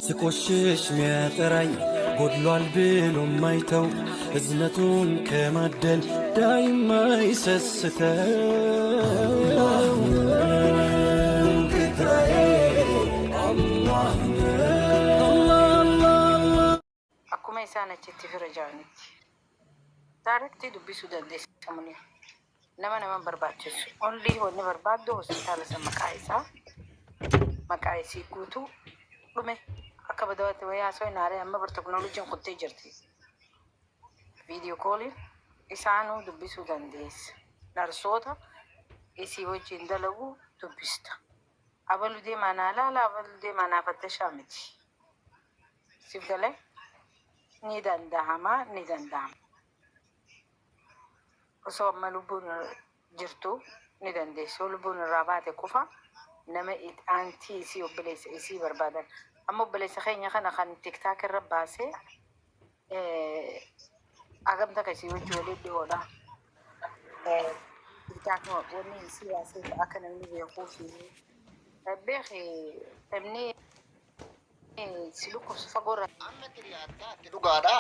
ስቆሽሽ ሚያጠራኝ ጎድሏል ብሎ ማይተው እዝነቱን ከማደል ዳይማ ይሰስተው Akkuma isaan achitti fira ja'anitti. Direct dubbisuu dandeessa Muniir. Nama nama hin barbaachisu. Only wanni barbaaddu hospitaala san maqaa isaa maqaa isii guutuu dhume akka badawaatti wayii haasawin haaree amma bar teknooloojiin kuttee jirti. Viidiyoo kooliin isaanuu dubbisuu dandeessa. Narsoota isii wajjin dalagu dubbista. Abalu deemaa naa laala abalu deemaa naa fattashaa miti. Siif galee? Ni dandahama ni dandahama. Osoo amma lubbuun jirtu ni dandeessi. Yoo lubbuun irraa baate qofa nama aantii isii obboleessa isii barbaadan. Amma obboleessa keenya kana kan tiktaak irra baasee hagam takka isii wajji waliin dhiyoodha. Tiktaak wanni isii baasee akka namni beekuufi. Beeki namni si dhukkubsu fagoo irraa. Amma itti dhiyaatta itti dhugaadha.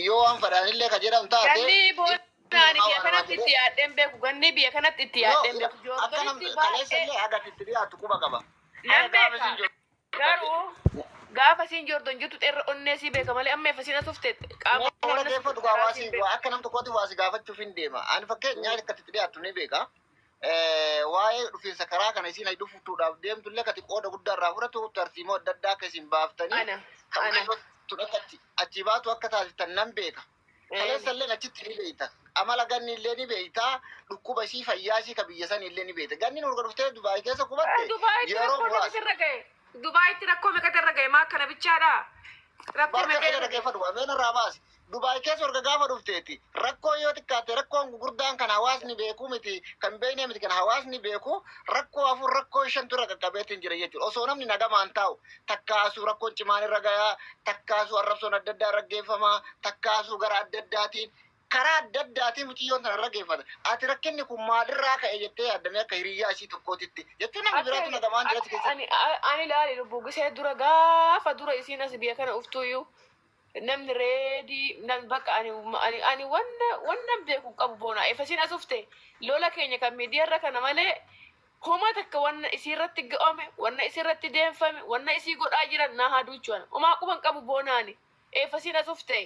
Yoo waan fadhaanillee ka jedhamu taate Gannii itti boona ani namaa biyya waan namaa kanatti jedhee itti yaadheen beeku. Gannii biyya kanatti itti yoo yaadheen beeku. akka nam Joordanitti kaleessa baay'ee illee haga itti dhiyaattu quba qaba. nan Haga gaafa beeka. isin joordon Garuu gaafa isiin Joordon jirtu xerra onnee sii beeka malee amma efa isiin as dhufte qaama Mee wanna dhaggeeffadhu gaa garaa waa siin si beeku. akka nam tokkootti waa si gaafachuuf hin deema. Ani fakkeenyaa akka itti dhiyaattu ni beeka. Waa'ee dhufiinsa karaa kana isiin ay dhufuudhaaf deemtu illee kati qooda guddaa irraa fudhatu tarsiimoo adda addaa akka isin baaftanii Ana kan ana mucayyoo tun akka achi achi baatu akka taasiftan nan beeka. Kaleessa illee achitti ni beekta. Amala ganni illee ni beekta. Dhukkuba isii fayyaa isii ka biyya sanii illee ni beekta. Ganni nurga dhuftee Dubaay keessa qubatte Dubaayitti yeroo rakkoo meeqa muraasa. sirra ga'e? Dubaayitti rakkoo meeqa irra ga'e? Maa akkana bichaadha? Rakkoo Barka meeqa kiyya irra ga'e? dhaggeeffadhu waa mee narraa baasi. Dubaay keessa erga gaafa dhufteeti rakkoo yoo xiqqaatte rakkoon gurguddaan kan hawaasni beeku miti kan beeknee miti kan hawaasni beeku rakkoo afur rakkoo shantu irra qaqqabeetiin jira jechuudha. Osoo namni nagamaan taa'u takkaasuu rakkoon cimaan irra gayaa takkaasuu arrabsoon adda addaa irra geeffamaa takkaasuu gara adda addaatiin karaa adda addaatiin mucayyoon tana irra geeffata. Ati rakkinni kun maalirraa ka'e jettee yaaddamee akka hiriyyaa isii tokkootitti jechuun namni Akka biraatu nagamaan jira si akka keessatti. ani ani ilaali lubbuu gisee dura gaafa dura isiin as biyya kana uftuyyuu namni reedii nan bakka ani ani ani wanna wanna beeku hin qabu boona efa isiin as ufte lola keenya kan miidiyaa irra kana malee homa takka wanna isii irratti ga'ame wanna isii irratti deemfame wanna isii godhaa jiran naa haa duuchuwan homaa quban qabu boonaani efa isiin as ufte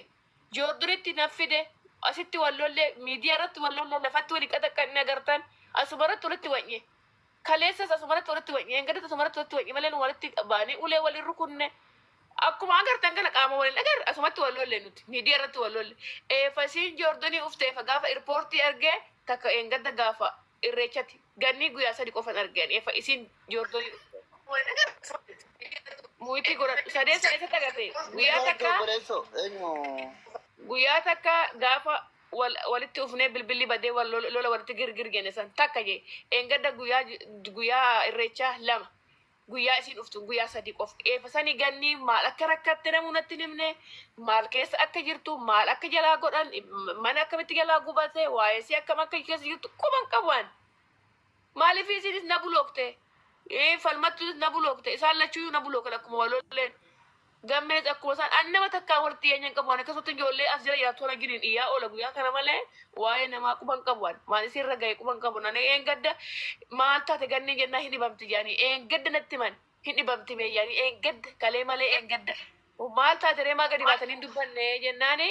Joorduritti na fide asitti wal lolle miidiyaa irratti wal lolle lafatti wali qaxaqqanne agartan asuma irratti walitti wacne kaleessas asuma irratti walitti wacne engaddas asuma irratti walitti wacne malee nu walitti baanee ulee wal hin rukunne akkuma agartan kana qaama waliin agarre asumatti wal lolle nuti miidiyaa irratti wal lolle eefasiin joordonii ufte efa gaafa irpoortii argee takka engadda gaafa irreechati gannii guyyaa sadi qofan arge ani efa isiin joordonii ufte Mu'itti godhadhu. Sadeen sana eessatti agarte? Guyyaa takka Obboleessoo eenyu? guyyaa takka gaafa wal walitti ufnee bilbilli badee wal lola lola walitti girgir jenne san takka jee eengadda guyyaa guyyaa irreechaa lama guyyaa isiin dhuftu guyyaa sadii qofa eefa sanii gannii maal akka rakkatte namuu natti hin himne maal keessa akka jirtu maal akka jalaa godhan mana akkamitti jalaa gubate waa'ee isii akkam akka keessa jirtu quban qabu an Maaliif isiinis na bulookte? Falmattuunis na bulookte. Isaan lachuuyyuu na bulookan akkuma wal lolleen. Gammeenis akkuma isaan an nama takkaan walitti dhiyeenya hin qabu. Ani akkasumatti ijoollee as jala jiraattu kana wajjin iyyaa oola guyyaa kana malee waa'ee namaa quba hin qabu an. Maal isiin irra ga'e quba hin qabu. Nani eengadda maal taate gannii jennaa hin dhibamti jedhanii eengadda natti himan hin dhibamti mee jedhanii eengadda kalee malee eengadda. Maal taate ree maa gadi baatanii hin dubbanne jennaani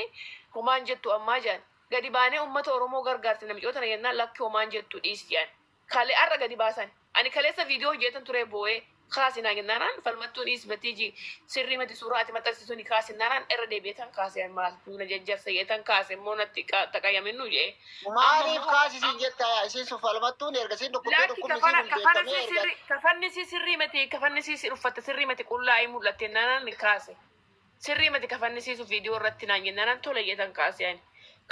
homaan jettu ammaa jedhan. Gadi baanee ummata Oromoo gargaarti namicoo tana jennaan lakki homaa hin jettu dhiisi jedhan. Kale har'a gadi baasan. Ani kaleessa viidiyoo hojjeetan ture boo'ee kaasi naan jennaanaan falmattuu dhiisi batiiji sirrii miti suuraa ati maxxansitu suni kaasi jennaanaan irra deebi'eetan kaase an maal na jajjarsa jeetan kaase immoo natti taqayyaminnu jee. Amma Maaliif immoo kaasi siin jetta yaa isiin sun falmattuun erga isiin dhukkubdee Lakki dhukkubni isii kafana kun kafana beekamee sii erga sirri kafanni sii sirrii miti kafanni sii uffatte sirrii miti qullaa'ee mul'atte jennaanaan kaase. Sirrii miti ka fannisiisu video irratti naan jennaanan tole jetan kaase ani.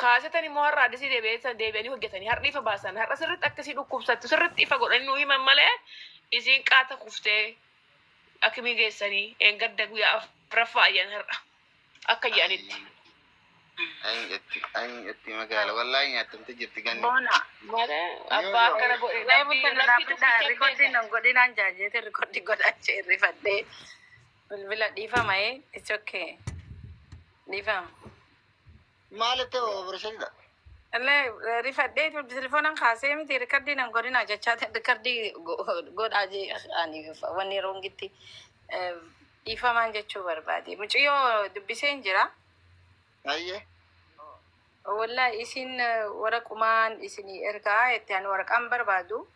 Kaasetan immoo har'a addisii deebi'ee deebi'anii hojjetanii har'a ifa baasan har'a sirritti akka isii dhukkubsattu sirritti ifa godhanii nuu himan malee isiin qaata kuftee akimii geessanii eengadda guyyaa afraffaa ayyan har'a akka jedhanitti. Ayin jetti ayin jetti magaala wallaahi nyaatamte jirti ganni. Boona. Malee Yoo abbaa yoo. akkana godhe Mee rabbii mutta rabbii na dhaabbadhaa tokkicha rikoordiin beeka. nan godhinaan jaajeete rikoordi godhache irrifadhee. Bilbila dhiifama ee, it's okay. Dhiifama. Maalitti opereeshiniidha? Illee rifadhee telefoonaan kaasee miti record nan godhina jechaa record godhaa jee ani wanni wrongitti dhiifamaan jechuu barbaade. Mucayyoo dubbiseen jira. Ayyee. Wallahi isin waraqumaan isinii ergaa itti ani waraqaan barbaadu.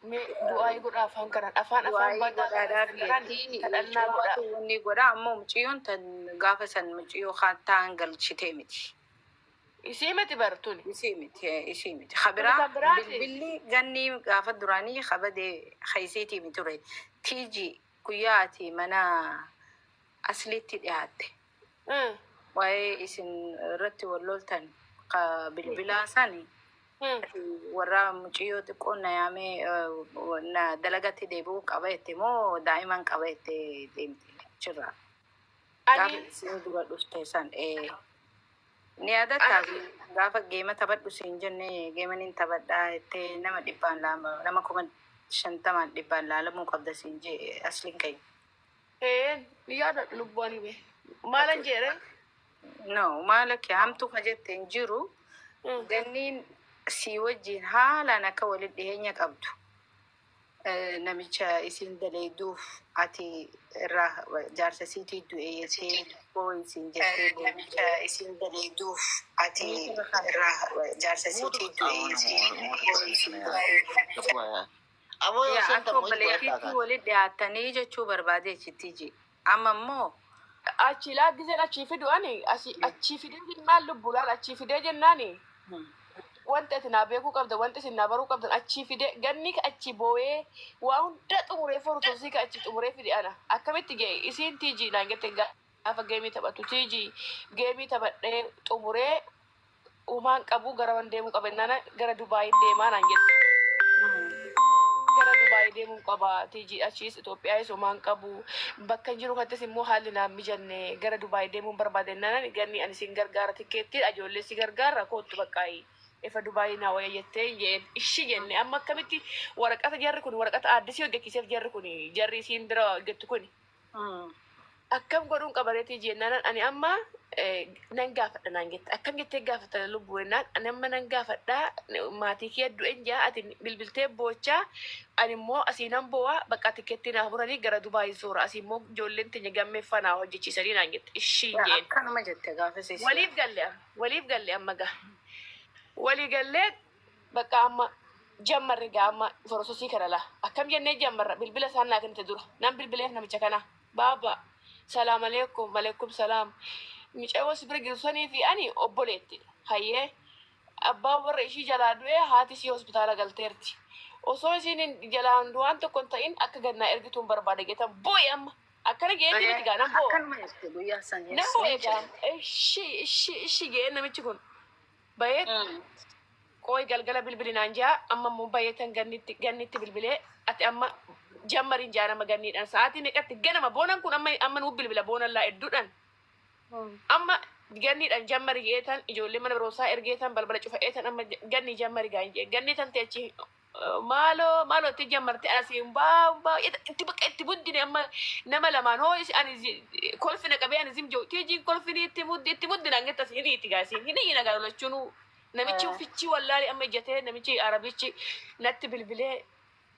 Mee du'aayii godhaa afaan kanaan, afaan Du'aayii badaa godhaadhaaf kanaan jetti. Kadhannaa godhaa. Wanni godha ammoo mucayyoon tan gaafa san mucayyoo kaan galchitee miti. Isii miti bartuni. Isii miti, isii miti. Kabiraa Kan biraati. Bilbilli ganni gaafa duraanii kabadee haysiitii miti ture. Tiiji guyyaa ati mana asliitti dhiyaatte. Waa'ee isin irratti wal loltan ka bilbilaa sani warra mucayyoo xiqqoon na yaamee na dalagatti deebi'uu qaba jette moo daa'iman qaba jette deemte achirraa. Gaafa Ani isin dura dhufte san ni yaadatta gaafa game taphadhu siin jenne game nin taphadhaa jettee nama dhibbaan lama nama 50,000 dhibbaan laalamuu qabda siin jee asliin keenya. Een ni yaadadhu lubbuu ani bee. Maalan jeere? No, maal akka hamtu ka jette hin jiru. Ganniin si wajjin haalaan akka walitti dhiyeenya qabdu. Namicha isin daleeduuf ati irraa jaarsa siitii du'e jettee boo isin jettee namicha isin daleeduuf ati irraa jaarsa siitii du'e jettee boo isin jettee. Aboo yoo Yaa seentan akka wayii obboleettiitti godhadhaa. walitti dhiyaatanii jechuu barbaadee chitti. Amma immoo Achi laa giseen achii fidu ani asii achii fidee jennaan lubbuu laal achii fidee jennaani. Wanta ati naa beekuu qabda, wanta isin naa baruu qabdan, achii fidee ganni ka achi boo'ee waa hunda xumuree fortosii ka achi xumuree fide ana akkamitti ga'e isiin tiijii naan jette gaafa game taphatu tiijii game taphadhee xumuree uumaan qabu gara wan deemuu qaba jennaan gara Dubaayin deemaa naan jette. Gara Dubaayii deemuu qaba tiijii, achiis Itoophiyaayis homaan qabu, bakka hin jiru kanattis immoo haalli naan mijanne, gara Dubaayii deemuun barbaade jennaan ganni ani sin gargaara, tikkeettiin ijoollee si gargaara, koottu baqqaayi. Ifa Dubaayii naa wayya jettee jeen ishi jenne. Amma akkamitti waraqata jarri kun waraqata aaddisii hojjechiiseef jarri kun jarri isiin bira hojjettu kun akkam godhuun qabareetii jennaan ani amma nan gaafadha naan jette. Akkam jettee gaafata lubbuu jennaan ani amma nan gaafadha, maatii kiyya du'en jaa, ati bilbiltee boochaa, ani immoo asii nan bo'aa, bakka tikkeettii naa muranii gara Dubaayii soora, asii immoo ijoolleen teenya gammeeffaa naa hojjechiisanii naan jette. Ishii jeen. Akkanuma jette gaafa siisi. Waliif galle, waliif galle, amma gaa walii gallee bakka amma jammarre gaa amma processii kana laa akkam jennee jammarra. Bilbila isaan naa kennite dura nan bilbileef namicha kana. Baaba, salaam aleekum. Aleekum salaam. Mucayyoo si bira jiru sanii fi ani obboleettidha. Hayyee, abbaan warra ishii jalaa du'ee haati ishii hospitaala galteerti. Osoo isiin hin jalaan du'aan tokko hin ta'in akka gannaa ergituun barbaada jettan boo'e. Amma akkana geetii miti gaa nan boo'a. Akkanuma jette guyyaa san. Nan boo'e gaa. Ishi ishi ishi gee namichi kun bayee qooyi galgala bilbilinaan jaa. Amma immoo bayeetan gannitti bilbilee ati amma jammariin jaa. Nama ganniidhaan sa'aatii meeqatti ganama boonan kun amma amma nuu bilbila boonan laa hedduudhaan amma ganniidhaan jammari geetan ijoollee mana barumsaa ergeetan balbala cufa'eetan amma ganni jammari gaan jee ganni tan ta'e maaloo maaloo itti jammarte asiin baa baa itti bakka itti buddine. Amma nama lamaan hoo ani kolfina qabee ani zim jiru tiijiin kolfini itti muddi itti muddina angetta hin itti gaasiin hin iyyina gaa lolachuunuu namichi fichi wallaali. Amma ijjatee namichi arabichi natti bilbilee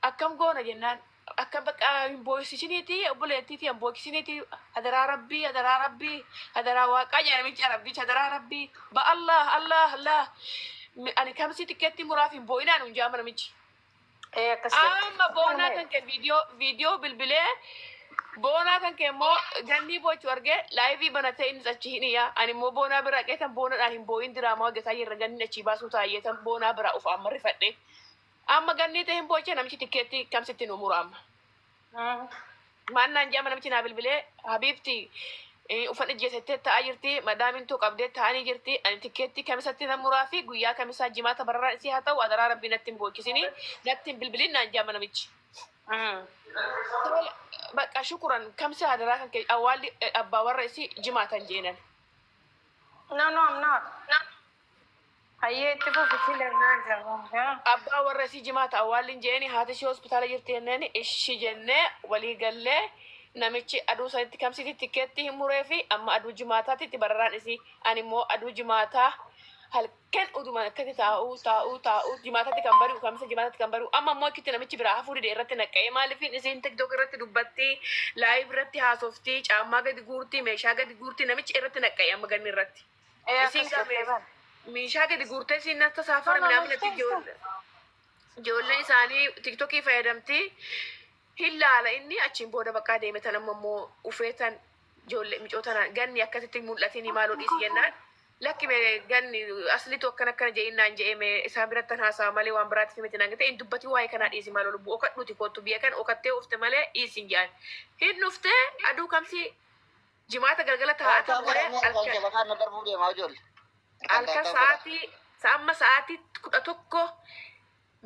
akkam goona jennaan akkam bakka hin boo'isisiniiti obboleettiiti hin boo'isiniiti, hadaraa rabbii, hadaraa rabbii, hadaraa waaqaa jedha namichi arabichi, hadaraa rabbii ba Allah Allah Allah ani kamsi tikkeetti muraaf hin boo'inaan hin jaama namichi. Ee, akkas jette. Amma boonaa kan kee viidiyoo bilbilee boonaa kan kee immoo gannii boochu argee live banatee innis achi hin iyyaa, ani immoo boonaa bira qeetan boonaadhaan hin boo'in diraamaa hojjetaa jirra ganni achii baasuu taayyeetan boonaa bira ufa amma rifadhe. Amma gannii ta'e hin boochee namichi tikkeetti kamsitti nu mura amma. Maannaan jedhama namichi naa bilbilee habiibti uffata ijjeesettee taa'aa jirti, madaamin tuu qabdee taa'anii jirti, ani tikkeetti kamisatti nan muraa fi guyyaa kamisaa jimaata bararaan isii haa ta'u, adaraa rabbii natti hin boochisini, natti hin bilbilin naan jedhama namichi. Tole, bakka shukuran kamsi adaraa kan kee awwaalli abbaa warra isii jimaatan jeenan. No, no, I'm not. Hayyee, itti fufi sila. Abbaa warra isii jimaata awwaalli hin jeeni, haati ishee hospitaala jirti jenneen ishi jennee walii gallee. Namichi aduu sanitti kamsiiti tikkeetti hin muree fi amma aduu jimaataatti itti bararaan isii. Ani immoo aduu jimaataa halkan udumaan akkatti taa'uu taa'uu taa'uu, jimaatatti kan bari'u, kamisa jimaatatti kan bari'u. Amma immoo akkitti namichi biraa hafuu dide, irratti naqqa'ee. Maaliifin isiin TikTok irratti dubbatti, live irratti haasoftii, caammaa gadi guurtii, meeshaa gadi guurtii, namichi irratti naqqa'ee amma ganni irratti. Ee, Isiin akkas jettee bara. Meeshaa gadi guurtee isiin natti saafara minaamin atti ijoolleen isaanii TikTokii fayyadamti. Hin laala inni, achiin booda bakka deeme. Tan amma immoo ufeetan ijoollee micoo tanaan ganni akkasitti mul'atiin maaloo dhiisi jennaan. Lakki, mee ganni aslitu akkana akkana je'innaan je'e, mee isaan biratti haasa'a malee waan biraatti miti naan jette. Hin dubbatii, waa'ee kanaa dhiisi, maaloo lubbuu okadhuuti kootu, biyya kan okattee ufte malee dhiisi hin jedhan. Hin dhuftee aduu kamsi jimaata galgala taa'aa ture halkan Shabakaan na darbuu deemaa ijoollee. Halkan sa'aatii amma sa'aatii 11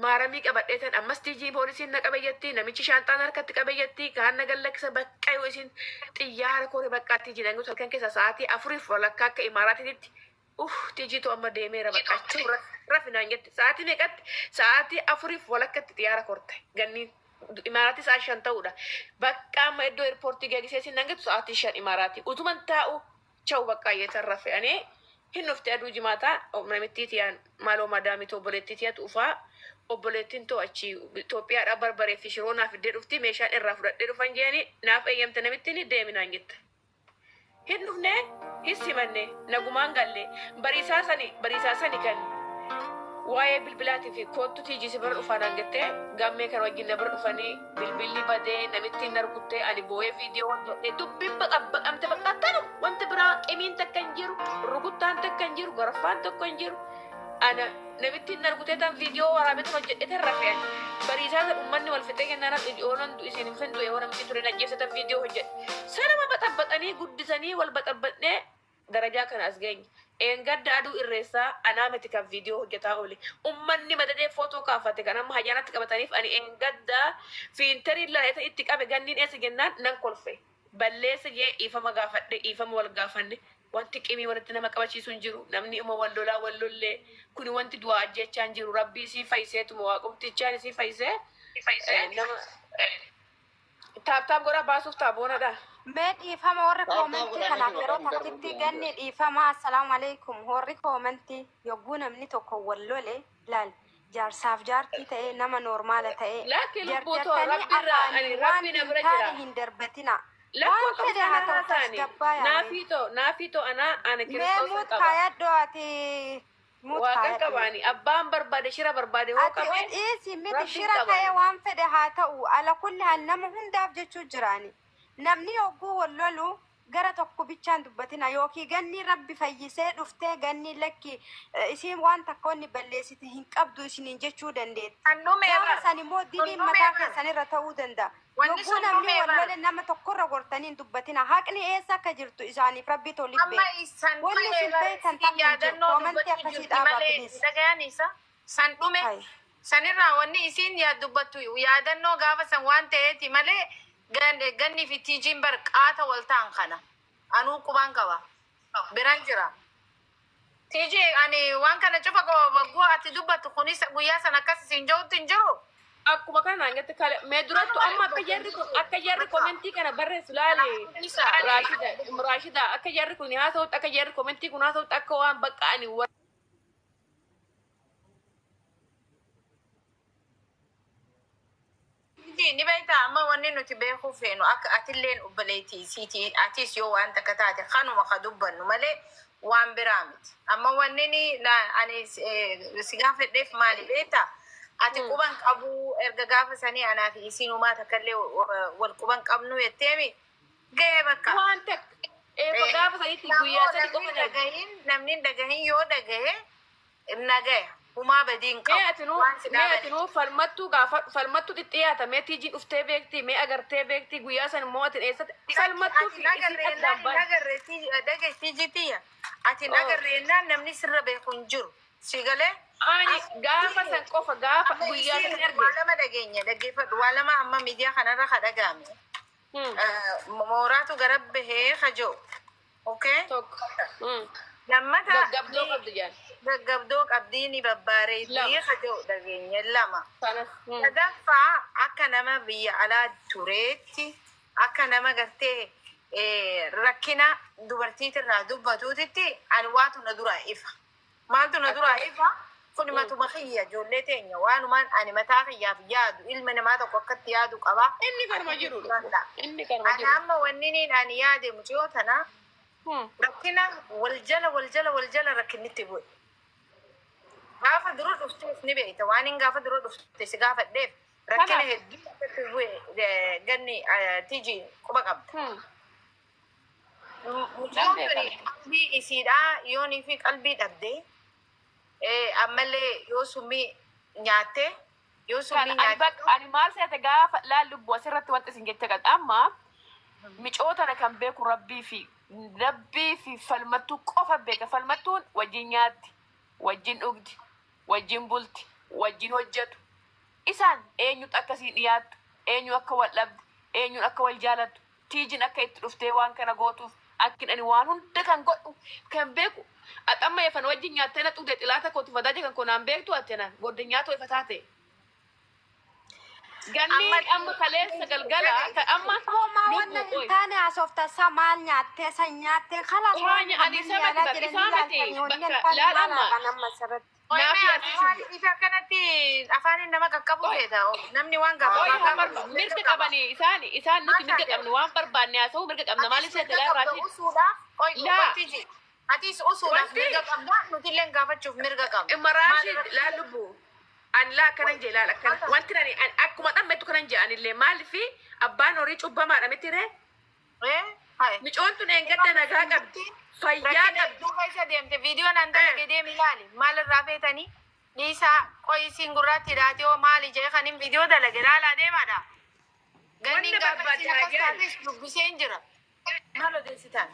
maaramii qabadhee tan ammas tiijii poolisiin na qabeyyatti, namichi shaanxaan harkatti qabeyyatti, kaan na gallakkisa. Bakka yoo isin xiyyaara koore baqqaa tiijii nangutu halkan keessa sa'aatii 4:30 akka Imaaraatiitti uff, tiijiitu amma deemeera, bakka achuu rafinaan jette. Sa'aatii meeqatti? Sa'aatii 4:30tti xiyyaara korte ganniin. Imaaraatii sa'a 5 ta'uudha. Bakka amma iddoo airportii geegisee isin nangitu sa'aatii 5 Imaaraatii utuman taa'u cha'u bakka ayyeetan rafe. Ani hin dhufte aduu jimaataa namittii tiyaan maaloo madaamii too, obboleettii tiyatu ufaa, obboleettiin too achi Itoophiyaadhaa barbaree fi shiroo naaf fiddee dhufti, meeshaan irraa fudhadhee dhufan jeeni naaf eeyyamte namittiin deeminaan jette. Hin dhufne, hin simanne, nagumaan galle. Bariisaa sani kan waa'ee bilbilaatii fi koottu tiijii si bira dhufaa naan jettee, gammee kan wajjin na bira dhufanii bilbilli badee namittiin na rukuttee, ani boo'ee viidiyoo hojjedhee, dubbiin baqabbaqamte. Bakka tanu wanti biraa qimiin takka hin jiru, rukuttaan takka hin jiru, garaffaan tokko hin jiru. Ana namittiin na rukutee tan viidiyoo waraabee tan hojjedhee tan rafee. Ani bariisaa san uummanni wal fixee kennaan yoonan isin hin fintu yoo namichi ture najjeessa tan viidiyoo hojjedhe sanama baxabbaxanii guddisanii wal baxabbaxnee darajaa kana as geenye. Eengadda aduu irreessaa anaa miti kan viidiyoo hojjetaa oole. Ummanni madadee footoo kaafate kan amma hayyaanatti qabataniif. Ani eengadda fiintarii laleeta itti qabe, ganniin eessa jennaan nan kolfe. Balleessa jee dhiifama gaafadhe, dhiifama wal gaafanne. Wanti qimii walitti nama qabachiisu hin jiru. Namni uma wal lolaa wal lollee kuni wanti du'aa ajjechaa hin jiru. Rabbii isii fayyiseetuma, waaqumtichaan isii fayyisee nama tap tap godhaa baasuuf taaboonadha. Mee dhiifama, warri Tap tap commentii godhaa kanaaf jiru yeroo kan darbuu takkitti deemu ganni jira. dhiifama. Assalaamu alaikum. Warri commentii, yogguu namni tokko wal lole, laal, jaarsaaf jaartii ta'e, nama normal ta'e, Lakki, lubbuu too, jarjartanii rabbirraa ani afaanii waan rabbi na hin bira taane jira. hin darbatina. Lakkoo Waan fedhe haa qabsaanaa ta'u, taani. tasgabbaa'aa. Naafii too, naafii too, anaa ana Mee Kiristoosan mute qaba. kaayadhu ati, mute Waaqan kaayadhu. qabaani. Abbaan barbaade shira barbaade hoo Ati qabee dhiisi miti rabbiin shira ta'e qabaani. waan fedhe haa ta'u, ala kulli haal nama hundaaf jechuu jiraani. Namni yogguu wal lolu gara tokko bichaan dubbatina, yookiin ganni rabbi fayyisee dhuftee ganni lakki isiin waan takka wanni balleessite hin qabdu isiniin jechuu dandeetti. Kan dhumee Gaafa bara. san immoo diliin Sun dhumee mataa bara. keessanirra ta'uu danda'a. Wanni Yogguu sun namni dhumee wal bara. lole nama tokkorra gortanii hin dubbatina. Haqni eessa akka jirtu isaaniif rabbi toli Amma beeka. isan Wanni dhumee isin bara. beektan Isin takka hin jiru. yaadannoo Commentii dubbachuu akkasii jirti dhaabaa, malee please. dhagayaan isa san dhume. Hai. Sanirraa wanni isiin dubbattu yaadannoo gaafa san waan ta'eeti malee ganni fi tiijiin bar qaata wal ta'an kana. Anuu qubaan qaba. Biran jira. Tiijii, ani waan kana cufa wagguu ati dubbattu kunis guyyaa san akkas isin jirutti hin jiru. Akkuma kana naan jette kale mee durattu amma akka jarri commentii kana barreessu laale. Raashida, Raashida, akka jarri kun haasa'utti, akka jarri commentii kun haasa'utti, akka waan bakka ani Ni beektaa, amma wanni nuti beekuu feenu akka atilleen obboleettii isiitii, atis yoo waan takka taate kanuma ka dubbannu malee waan biraa miti. Amma wanni ni ani si gaafadheef maali beektaa? Ati quban qabuu erga gaafa sanii anaa fi isiin uumaa takkallee wal quban qabnu jetteemi gahee bakka. Waan takka eefa gaafa sanitti guyyaa 3 qofa Namni darbe. dhagahin, namni dhagahin yoo dhagahe nagaya humaa badii hin Mee qabu. atinuu Waan si mee dhaabani. atinuu falmattuu gaafa falmattuu xixiyaata, mee tiijiin dhuftee beekti, mee agartee beekti, guyyaa san immoo atin eessatti falmattuu Ati fi isin addaan baate. nagarree dhagaye tiijitiya. Ati nagarreennaan namni sirra beeku hin jiru. Si galee? Ani gaafa san qofa, gaafa guyyaa san arge. Waa lama dhageenya, dhaggeeffadhu, waa lama amma miidiyaa kanarra ka dhaga'ame. Mooraatu gara bahee ka jiru. Okay? Tokko. Lammata Gaggabdoo qabdu jaan. Gaggabdoo qabdii ni babbaareetii Lama. ka jiru dhageenya, lama. Kanas. Sadaffaa, akka nama biyya alaa tureetti Akka nama gartee rakkina dubartiitirraa dubbatuutitti ani waatu na duraa ifa. Maaltu na duraa ifa? Kun matuma kiyya, ijoollee teenya, waanumaan ani mataa kiyyaaf yaadu, ilma namaa tokko akkatti yaadu qaba. Inni kanuma jiru. Inni kanuma Ani jiru. amma wanni ani yaade mucayyoo tana rakkina wal jala wal jala wal jala rakkinnitti bu'e. Gaafa dura dhuftes ni beekta, waan hin gaafa dura dhufte si gaafadheef rakkina Kanaaf. hedduu akkatti bu'e, ganni tiji quba qabda. Mucayyoon tuni qalbii isiidhaa yoonii fi qalbii dhabdee, ammallee yoo summii nyaattee, yoo summii Kan ani nyaattee bakka ani maal seete, gaafa laal lubbuu asirratti wanti isin jecha qabda, amma micoo tana kan beeku Rabbii fi Falmattuu qofa beeka. Falmattuun wajjin nyaatti, wajjin dhugdi, wajjin bulti, wajjin hojjetu. Isaan eenyutu akkasiin dhiyaattu, eenyu akka wal dhabde, eenyuun akka wal jaalattu, tiijin akka itti dhuftee waan kana gootuuf akkin ani waan hunda kan godhu kan beeku. Axamma efan wajjin nyaattee na xugde, xilaata kootu fadaaja kan konaan beektu, atena goddanyaatoo ifa taate. Ganni amma kaleessa galgala kan amma Moo wanna lubbuu hin taane haasofta, sa maal nyaattee, san nyaattee, kalaas. Waan ani isa miti bakka isaa miti bakka laal amma Oye, naaf yaadsisu. Ifa akkanatti afaaniin nama qaqqabu feeta. Namni waan Oye, gaafatu waan mirga qabanii isaan nuti mirga qabnu, waan barbaanne haasa'uu mirga qabna. Maaliif seete laal Raashid? Usuudhaaf, oy, Laa. atis usuudhaaf mirga qabda, nuti illee gaafachuuf mirga qabna. Imma Raashid, laal lubbuu. Ani laa akkanan jee, laal akkana. Wanti ani akkuma dhammettu kanan jee anillee, maalifi abbaan horii cubbamaadha miti ree? Hai. Micoon tun eengadda nagaa qabdi. Fayyaa Rakkina qabdi. hedduu keessa deemte, viidiyoon an dalage deemi ilaali. Maal irraa feetanii? Dhiisaa, qoy isiin gurraatti hidhaatee hoo maali jee kanin viidiyoo dalage ilaalaa deemaadha. Ganni Wanna gaafa isiin barbaadde akkas haa taates dubbiseen jira. Maal odeessitan?